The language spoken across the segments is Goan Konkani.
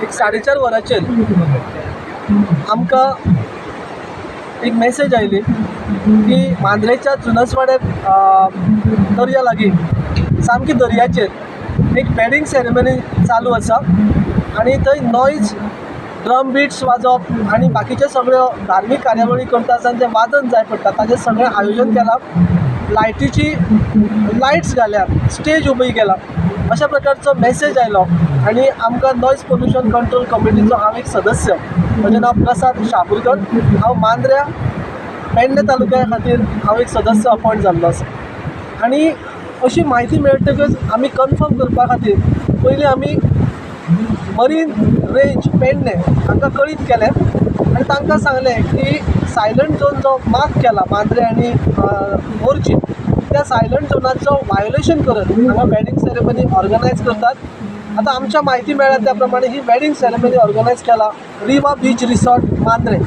एक 4:30 वरांचेर आमकां एक मॅसेज आयली की मांद्रेच्या जुनसवाड्या दर्या लागीं, सामकी दर्याचेर एक वॅडींग सेरेमनी चालू आसा आनी थंय नॉयज, ड्रम बिट्स वाजोवप आनी बाकीच्यो सगळ्यो धार्मीक कार्यावळी करता आसतना जें वादन जाय पडटा ताजें सगळें आयोजन केलां, लायटीची लायट्स घाल्या, स्टेज उबी केला, अशा प्रकारचो मॅसेज आयलो. आनी आमकां नॉयज पोल्युशन कंट्रोल कमिटीचो हांव एक सदस्य, म्हजें नांव प्रसाद शाबुरकर. हांव मांद्र्या पेडणे तालुक्या खातीर हांव एक सदस्य अपॉयंट जाल्लो आसा. आनी अशी म्हायती मेळटकच आमी कन्फर्म करपा खातीर पयलीं आमी मरीन रेंज पेडणे हांकां कळीत केलें आनी तांकां सांगलें की सायलंट झोन जो मार्क केला मांद्रे आनी मोरजी, त्या सायलंट झोनाचो वायोलेशन करत हांगा वॅडींग सेरेमनी ऑर्गनायज करतात. आतां आमच्या म्हायती मेळ्ळ्या त्या प्रमाणे ही वॅडींग सेरेमनी ऑर्गनायज केला रिवा बीच रिसॉर्ट मांद्रे.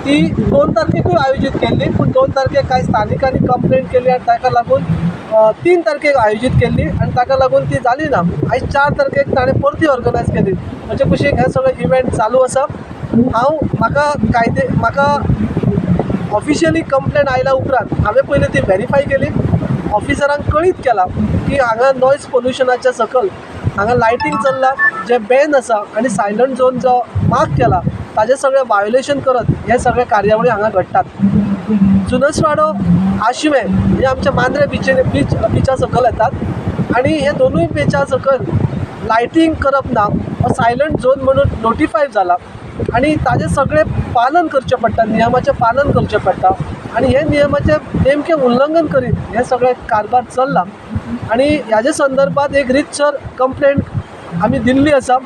ती 2 तारखेकूय आयोजीत केल्ली, पूण 2 तारखेक कांय स्थानिकांनी कंप्लेन केली आनी ताका लागून 3 तारखेक आयोजीत केल्ली आनी ताका लागून ती जाली ना. आयज 4 तारखेक ताणें परती ऑर्गनायज केली. म्हजे कुशीक हे सगळे इव्हेंट चालू आसा. हांव म्हाका कायदे म्हाका ऑफिशियली कंप्लेन आयल्या उपरांत हांवें पयलीं ती वेरीफाय केली, ऑफिसरांक कळीत केलां की हांगा नॉयज पोल्युशनाच्या सकयल हांगा लायटींग चल्लां जें बॅन आसा आनी सायलंट झोन जो मार्क केला ताजें सगळें वायोलेशन करत हे सगळे कार्यावळी हांगा घडटात. जुनसवाडो, आशवें हे आमच्या मांद्रे बिचा सकयल येतात आनी हे दोनूय बिचा सकयल लायटींग करप ना हो सायलंट झोन म्हणून नोटिफाय जाला आनी ताजें सगळें पालन करचें पडटा, नियमाचें पालन करचें पडटा आनी हे नियमाचें नेमकें उल्लंघन करीत हे सगळे कारभार चल्ला. आनी ह्याजे संदर्भात एक रितसर कंप्लेन आमी दिल्ली आसा.